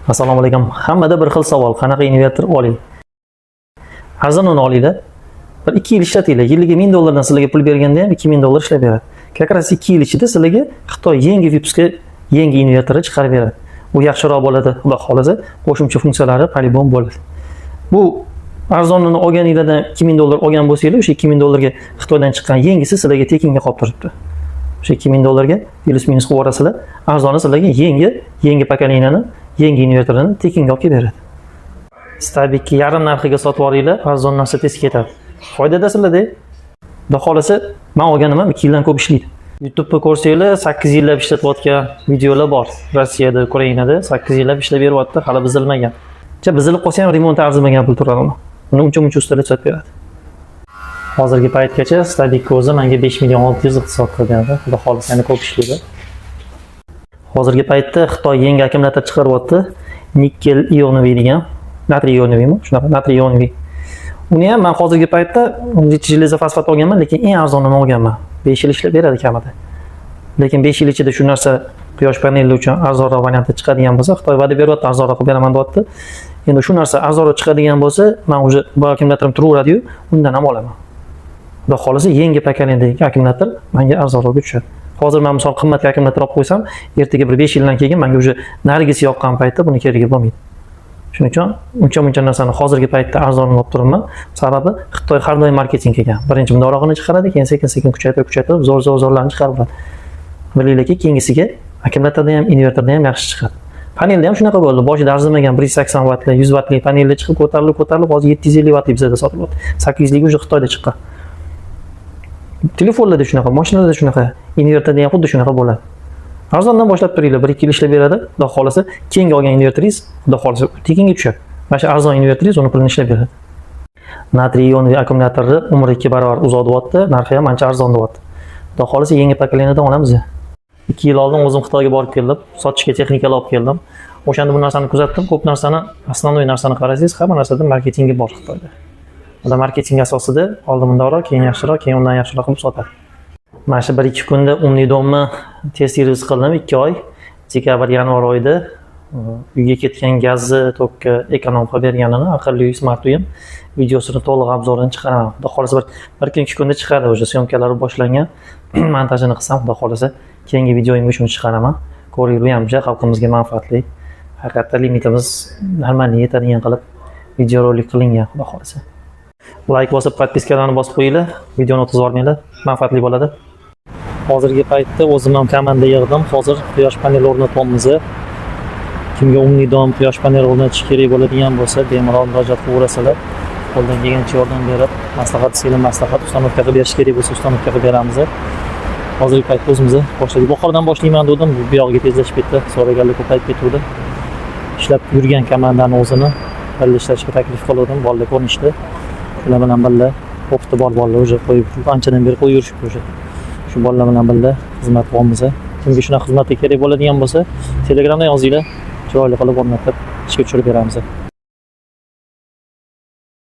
Assalomu alaykum. Hammada bir xil savol. Qanaqa invertor olay? Arzonini olinglar. Bir 2 yil ishlatinglar. Yiliga 1000 dollardan sizlarga pul berganda ham 2000 dollar ishlab beradi. Как раз 2 yil ichida sizlarga Xitoy yangi выпуск ka yangi invertorni chiqarib beradi. U yaxshiroq bo'ladi, xudo xohlasa, qo'shimcha funksiyalari по-любому bo'ladi. Bu arzonini olganinglardan 2000 dollar olgan bo'lsanglar, o'sha 2000 dollarga Xitoydan chiqqan yangisi sizlarga tekinga qolib turibdi. O'sha 2000 dollarga плюс минус qilib yuborasizlar. Arzoni sizlarga yangi поколения ni, yangi invertorini tekinga olib kelib beradi. Stabikni yarim narxiga sotib yuboringlar, arzon narsa tez ketadi. Foydadasizlar-da. Xudo xohlasa, men olganim ham 2 yildan ko'p ishlaydi. YouTube'da ko'rsanglar, 8 yillab ishlatayotgan videolar bor. Rossiyada, Ukrainada 8 yillab ishlab beryapti, hali buzilmagan. Cha buzilib qolsa ham remont arzimagan pul turadi uni. Uni uncha-muncha ustalar tuzatib beradi. Hozirgi paytgacha Stabik o'zi menga 5 million 600 iqtisod qilgan. Xudo xohlasa yana ko'p ishlaydi. Hozirgi paytda Xitoy yangi akkumulyator chiqaryapti. Никель ионовый degan. Натрий ионовый mi? Shunaqa натрий ионовый. Uni ham men hozirgi paytda железо fosfat olganman, lekin eng arzonini olganman. 5 yil ishlab beradi kamida. Lekin 5 yil ichida shu narsa quyosh paneli uchun arzonroq variantda chiqadigan bo'lsa, Xitoy va'da beryapti, arzonroq qilib beraman deyapti. Endi shu narsa arzonroq chiqadigan bo'lsa, men уже bu akkumulyatorim turaveradi-yu, undan ham olaman. Xudo xohlasa yangi поколение dagi akkumulyator menga arzonroqga tushadi. Hozir men misol qimmatga akkumulyator olib qo'ysam, ertaga bir 5 yildan keyin menga уже narigisi yoqqan paytda buni keragi bo'lmaydi. Shuning uchun uncha-muncha narsani hozirgi paytda arzonini olib turibman. Sababi Xitoy har doim marketing qilgan. Birinchi bundorog'ini chiqaradi, keyin sekin-sekin kuchaytirib, kuchaytirib, zo'r-zo'r zo'rlarni chiqarib boradi. Bilinglarki, keyingisiga akkumulyatorda ham, invertorda ham yaxshi chiqadi. Panelda ham shunaqa bo'ldi. Boshida arzimagan 180 vatli, 100 vatli panellar chiqib, ko'tarilib, ko'tarilib, hozir 750 vatli bizada sotilyapti. 800 ligi уже Xitoyda chiqqan. Telefonlarda shunaqa, mashinalarda shunaqa, invertorda ham xuddi shunaqa bo'ladi. Arzondan boshlab turinglar, 1-2 yil ishlab beradi. Xudo xohlasa, keyingi olgan invertoringiz, xudo xohlasa, tekinga tushadi. Mana shu arzon invertoringiz uni pulini ishlab beradi. Натрий ионовый akkumulyatorni umri 2 barobar uzoq deyapti, narxi ham ancha arzon deyapti. Xudo xohlasa yangi поколение dan olamiz. 2 yil oldin o'zim Xitoyga borib keldim, sotishga texnikalar olib keldim. O'shanda bu narsani kuzatdim. Ko'p narsani, основной narsani qarasangiz, hamma narsada marketingi bor Xitoyda. Ular marketing asosida oldin bundoqroq, keyin yaxshiroq, keyin undan yaxshiroq qilib sotadi. Mana shu 1-2 kunda умный дом ni test servis qildim 2 oy. Dekabr, yanvar oyida uyga ketgan gazni tokka эконом qilib berganini aqlli uy, smart uyim videosini to'liq обзор ini chiqaraman. Xudo xohlasa bir kun 2 kunda chiqadi уже съёмка lari boshlangan. Montajini qilsam, xudo xohlasa keyingi videoyimga shuni chiqaraman. Ko'ringlar, bu ham juda xalqimizga manfaatli. Haqiqatda limitimiz нормальный yetadigan qilib videorolik qilingan, xudo xohlasa. Layk bosib, подписка larni bosib qo'yinglar, videoni o'tkazib yubormanglar, manfaatli bo'ladi. Hozirgi paytda o'zim ham komanda yig'dim. Hozir quyosh paneli o'rnatyapmiz. Kimga умный дом quyosh paneli o'rnatish kerak bo'ladigan bo'lsa, bemalol murojaat qilaverasizlar. Qo'ldan kelgancha yordam berib, maslahat desanglar maslahat, установка qilib berish kerak bo'lsa, установка qilib beramiz. Hozirgi paytda o'zimiz boshladik. Buxorodan boshlayman dedim, bu yog'iga tezlashib ketdi. So'raganlar ko'payib ketuvdi. Ishlab yurgan komandani o'zini birga ishlashga taklif qildim, bolalar ko'rinishdi. Ular bilan birga опыт i bor bolalar уже qo'yib, anchadan beri qo'yib yurishibdi уже. Shu bolalar bilan birga xizmat qilyapmiz. Kimga shunaqa xizmatga kerak bo'ladigan bo'lsa, Telegramda yozinglar, chiroyli qilib o'rnatib, ishga tushirib beramiz.